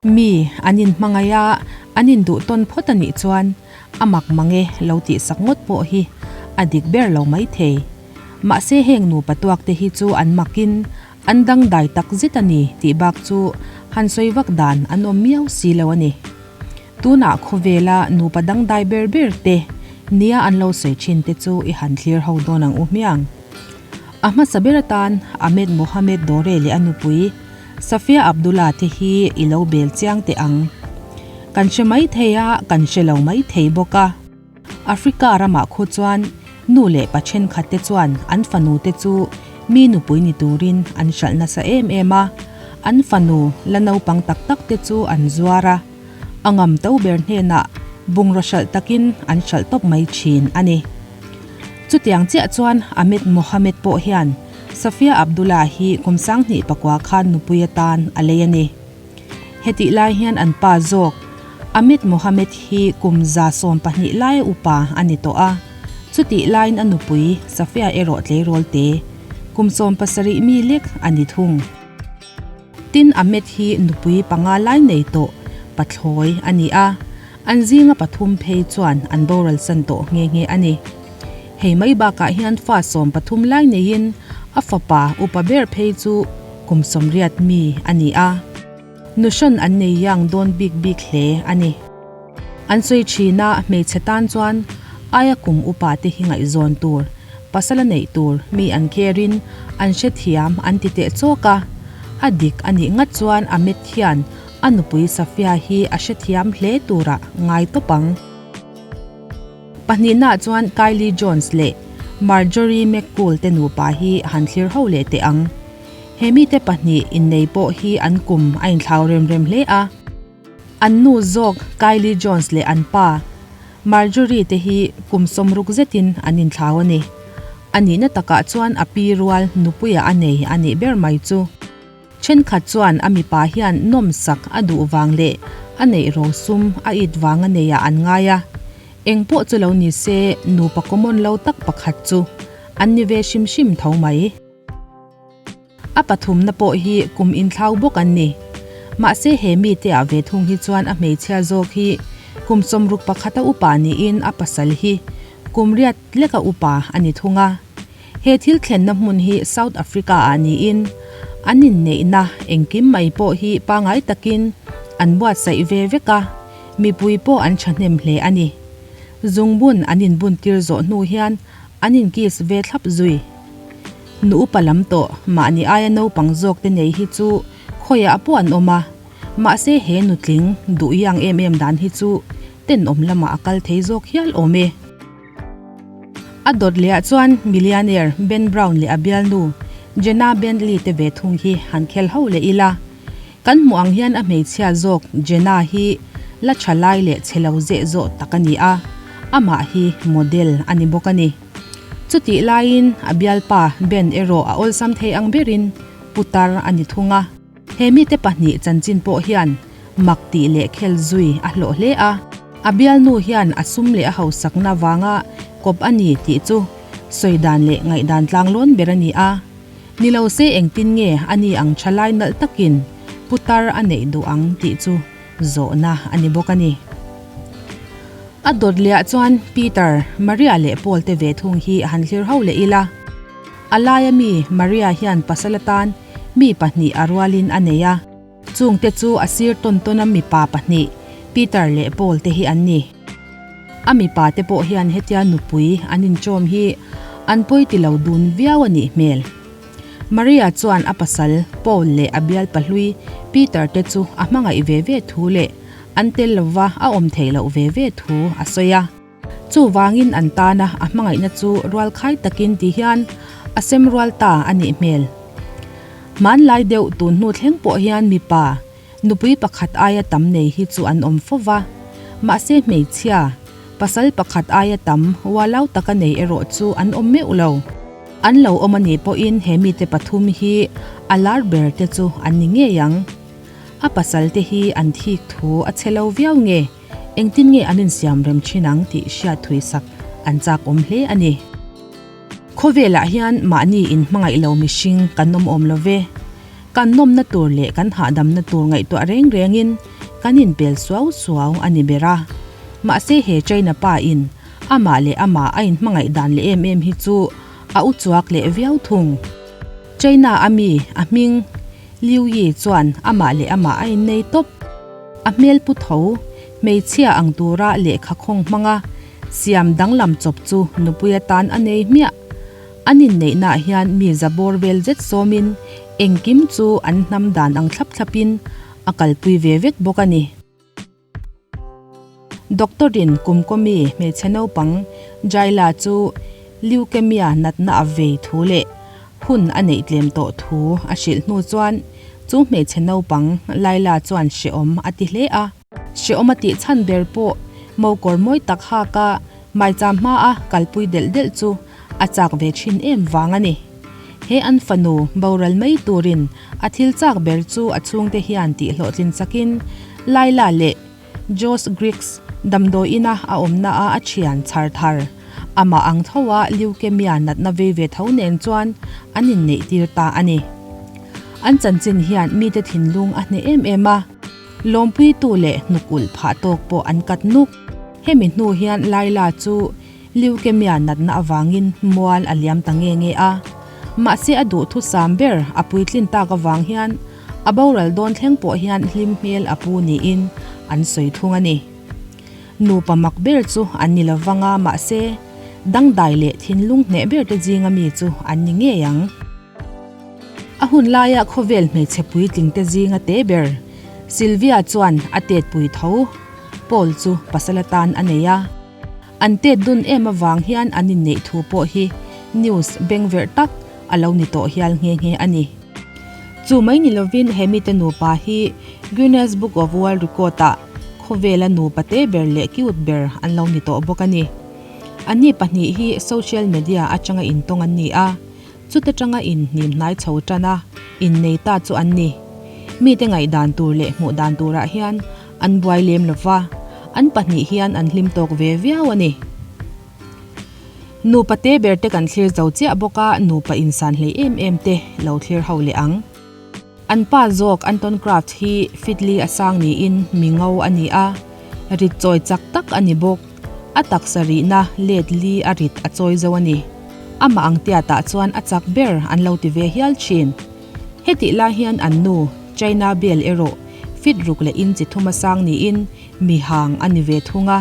Mi an inhmangaih a, an induh tawn phawt a nih chuan a mak mang e lo tihsak ngawt pawh hi a dik ber lo maithei. Mahse heng nupa tuak te hi chu an makin an dangdai tak zet a ni tih bak chu han sawi vak dan an awm miau si lo a ni. Tunah khawvela nupa dangdai ber ber te nia an lo sawi thin te chu i han thlir ho dawn ang u hmiang. A hmasa ber atan Ahmed Mohamed Dore leh a nupui Safia Abdullah te hi i lo bel chiang teh ang. Kan hre mai thei a, kan hre lo mai thei bawk a. Africa ramah khu chuan nu leh pa thenkhat te chuan an fanu te chu mi nupui ni turin an hralh nasa em em a, an fanu la naupang tak tak te chu an zuar a, a ngam to ber hnenah bungraw hralh takin an hralh tawp mai thin a ni. Chutiang chiah chuan Ahmed Mohamed pawh hian Safia Abdullah hi kum 2009 khan nupui atan a lei a ni. Hetih lai hian an pa zawk Ahmed Mohamed hi kum 12 laia upa a ni tawh a, chutih laiin a nupui Safia erawh tleirawl te kum 17 mi lek a ni thung. Tin Ahmed hi nupui panga lai nei tawh pathlawi a ni a, an zinga pathum phei chuan an boral san tawh nghe nghe a ni. Hei mai bakah hian fa 13 lai neiin a fapa upa ber phei chu kum 80 mi a ni a. Nuhrawn an nei yang dawn bik bik hle a ni. An sawi thin a, hmeichhe tan chuan aia kum upa te hi ngaihzawn tur, pasal a neih tur mi an kherin an hrethiam an ti teh chawk a. A dik a nih ngat chuan Ahmed hian a nupui Safia hi a hrethiam hle turah ngai tawp ang. Pahnihnaah chuan Kylie Jones leh Marjorie McCool te nupa hi han thlir ho leh teh ang. He mite pahnih innei pawh hi an kum a inthlau rem rem hle a. An nu zawk Kylie Jones leh an pa Marjorie te hi kum 60 zetin an inthlau a ni. A nihna takah chuan a pi rual nupuia a nei a nih ber mai chu. Thenkhat chuan a mipa hian nawmsak a duh vang leh a neih rosum a it vang a neiah an ngai a. Eng pawh chu lo ni se nupa common lo tak pakhat chu an ni ve hrim hrim tho mai. A pathumna pawh hi kum inthlau bawk an ni. Mahse he mite ah ve thung hi chuan a hmeichhia zawk hi kum 61 a upa niin a pasal hi kum 8 leka upa a ni thung a. He thil thlenna hmun hi South Africa ah niin an inneihna engkim mai pawh hi pangai takin an buatsaih ve vek a, mipui pawh an thahnem hle a ni. Zungbun an inbuntir zawh hnu hian an inkiss ve thlap zui. Nu upa lam tawh mahni aia naupang zawk te nei hi chu khawiah pawh an awm a, mahse he nutling duh iang em em dan hi chu tenawm lamah a kal thei zawk hial awm e. A dawt lehah chuan millionaire Ben Brown leh a bialnu Jenna Bentley te ve thung hi han khel ho leh ila. Kan hmuh ang hian a hmeichhia zawk Jenna hi la tha lai leh chhe lo zeh zawh tak a ni a, amah hi model a ni bawk a ni. Chutih laiin a bialpa Ben erawh a awlsam thei ang berin putar a ni thung a. He mite pahnih chanchin pawh hian mak tih leh khel zui a hlawh hle a. A bialnu hian a sum leh a hausakna vanga kawp a ni tih chu sawi dan leh ngaihdan tlanglawn ber a ni a. Ni lo se engtin nge a ni ang thalai nalh takin putar a neih duh ang tih chu zawhna a ni bawk a ni. A dawt lehah chuan Peter, Maria leh Paul te ve thung hi han thlir ho leh ila. A laia mi Maria hian pasal atan mi pahnih a rualin a nei a. Chungte chu a sir tawn tawn a mipa pahnih Peter leh Paul te hi an ni. A mipa te pawh hian hetia nupui an inchawm hi an pawi ti lo dun viau a nih hmel. Maria chuan a pasal Paul leh a bial pahlui Peter te chu a hmangaih ve ve thu leh an tel lova a awm theih loh ve ve thu a sawi a. Chuvangin an tana a hmangaihna chu rualkhai takin ti hian a sem rual ta a nih hmel. Hmanlai deuh tun hnu thleng pawh hian mipa nupui pakhat aia tam nei hi chu an awm fo va. Mahse hmeichhia, pasal pakhat aia tam ualau taka nei erawh chu an awm meuh lo. An lo awm a nih pawhin he mite pathum hi a lar ber te chu an ni ngei ang. A pasal te hi an thik thu a chhe lo viau nge? Engtin nge an insiam rem thin ang tih hriat thui sak an chak awm hle a ni. Khawvelah hian mahni inhmangaih lo mihring kan awm awm lo ve. Kan nawmna tur leh kan hahdamna tur ngaihtuah reng rengin kan inpel suau suau a ni ber a. Mahse he China pa in amah leh amah a inhmangaih dan leh em em hi chu a u chuak leh viau thung. China a mi a hming Liu Yi chuan amah leh amah a innei tawp. A hmel pu tho, hmeichhia ang tura lehkha khawng hmanga siam danglam chawp chu nupui atan a nei hmiah. An inneihnaah hian mi za bawr vel zet sawmin engkim chu an hnam dan ang thlap thlapin a kalpui ve vek bawk a ni. Doctor-in kumkawmi hmeichhe naupang Jayla chu leukemia natna a vei thu leh hun a neih tlem tawh thu a hrilh hnu chuan chu hmeichhe naupang Layla chuan hrehawm a ti hle a. Hrehawm a tih chhan ber pawh mokawr mawi tak haka maicham hmaa kalpui delh delh chu a chak ve thin em vang a ni. He an fanu boral mai turin a thil chak ber chu a chhungte hian tih hlawhtlin chakin Laila leh Josh Griggs damdawi ina a awmna a a thian chhar thar amah ang tho a leukemia natna vei ve tho nen chuan an inneih tir ta a ni. An chanchin hian mite thinlung a hneh em em a. Lawmpuitu leh hnuk ulh phah tawk pawh an kat nuk. Hemi hnu hian Laila chu leukemia natna avangin mual a liam ta nge nge a. Mahse a duhthusam ber a puitlin tak avang hian a boral dawn thleng pawh hian hlim hmel a pu niin an sawi thung a ni. Nupa mak ber chu an ni lovang a mahse dangdai leh thinlung hneh ber te zinga mi chu an ni ngei ang. A hun laia khawvel hmeichhe puitling te zinga te ber Sylvia chuan a tet pui tho. Paul chu pasal atan a nei a. An tet dun em avang hian an inneih thu pawh hi news bengverh tak a lo ni tawh hial nghe nghe a ni. Chu mai ni lovin he mite nupa hi Guinness Book of World Record ah khawvela nupa te ber leh cute ber an lo ni tawh bawk a ni. Anni pahnih hi social media atanga intawng an ni a. Chuta tanga in hnim hnai chho tan a, innei ta chu an ni. Mite ngaihdan tur leh hmuh dan turah hian an buai lem lo va, an pahnih hian an hlim tawk ve viau a ni. Nupa te ber te kan thlir zo chiah bawk a, nupa insan hlei em em te lo thlir ho leh ang. An pa zawk Anton Kraft hi fitli a sang niin mi ngo a ni a, rit chawi chak tak a ni bawk. A taksa rihna let li a rit a chawi zo a ni. Amah ang tiatah chuan a chak ber an lo ti ve hial thin. Hetih lai hian an nu China Bell erawh fit ruk leh in chi thum a sang niin mi hang a ni ve thung a.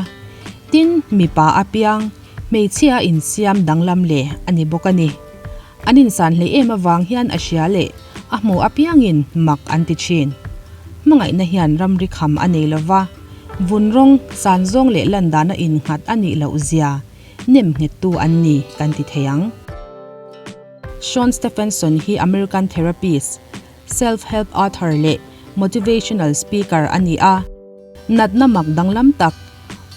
Tin, mipa apiang hmeichhia insiam danglam leh a ni bawk a ni. An insan hlei em avang hian a hria leh a hmu apiangin mak an ti thin. Hmangaihna hian ramri kham a nei lova, vun rawng san zawng leh lan dana innghat a nih loh zia nem nghettu an ni kan ti thei ang. Sean Stephenson hi American therapist, self-help author leh motivational speaker a ni a. Natna mak danglam tak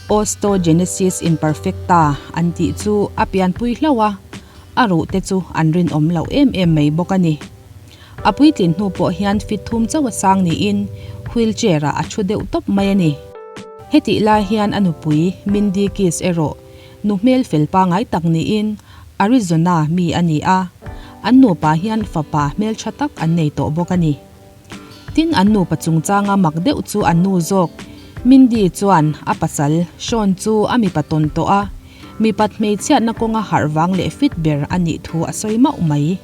osteogenesis imperfecta an tih chu a pianpui hlauh a, a ruh te chu an rinawm loh em em mai bawk a ni. A puitlin hnu pawh hian fit thum chauh a sang niin wheelchair ah a thu deuh tawp mai a ni. Hetih lai hian a nupui Mindy Kiss erawh nu hmel fel pangai tak niin Arizona mi a ni a, an nupa hian fapa hmeltha tak an nei tawh bawk a ni. Tin, an nupa chungchanga mak deuh chu an nu zawk. Mindy chuan a pasal, Sean chu a mipa tawn tawh a, mipat hmeichhiatna kawnga harh vang leh fit ber a nih thu a sawi mauh mai.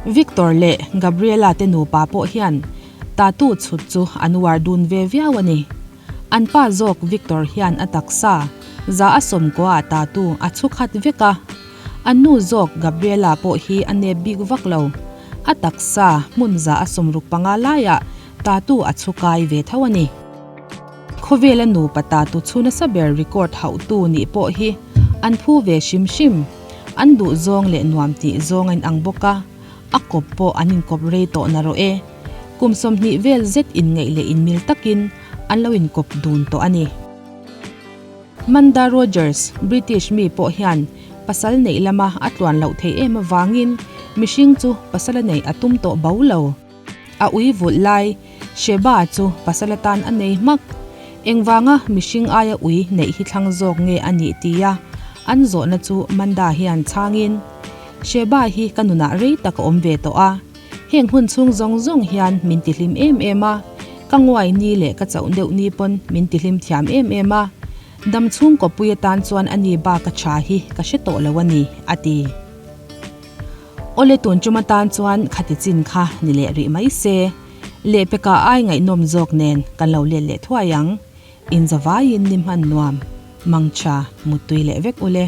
Victor leh Gabriela te nupa pawh hian tattoo chhut chu an uar dun ve viau a ni. An pa zawk Victor hian a taksa za a sawmkuaah tattoo a chhu khat vek a. A nu zawk Gabriela pawh hi a nep bik vak lo. A taksa hmun za a 65 laiah tattoo a chhu kai ve tho a ni. Khawvela nupa tattoo chhu nasa ber record hauhtu nih pawh hi an phu ve hrim hrim. An duh zawng leh nuam tih zawng a inang bawk a, a kawp pawh an inkawp rei tawh na rawh e. Kum 20 vel zet inngeih leh inmil takin an lo inkawp dun tawh a ni. Manda Rogers, British mi pawh hian pasal neih lama a tluan loh theih em avangin mihring chu pasala neih a tum tawh bo lo. A ui vulh lai, Sheba chu pasal atan a nei hmak. Engvanga mihring aia ui neih hi thlang zawk nge a nih tia an zawhna chu Manda hian chhangin, Sheba hi ka nunah rei tak a awm ve tawh a, heng hun chhung zawng zawng hian min tihlim em em a. Ka nguai ni leh ka chauh deuh ni pawn min tihlim thiam em em a. Dam chhung kawpui atan chuan a ni bak a tha hi ka hre tawh lo a ni, a ti. Awle tun tum atan chuan khati chin kha ni leh rih mai se. Lehpekah ai ngaihnawm zawk nen kan lo let leh thuai ang. Inzavaiin ni hman nuam, mangtha, muttui leh vek ule.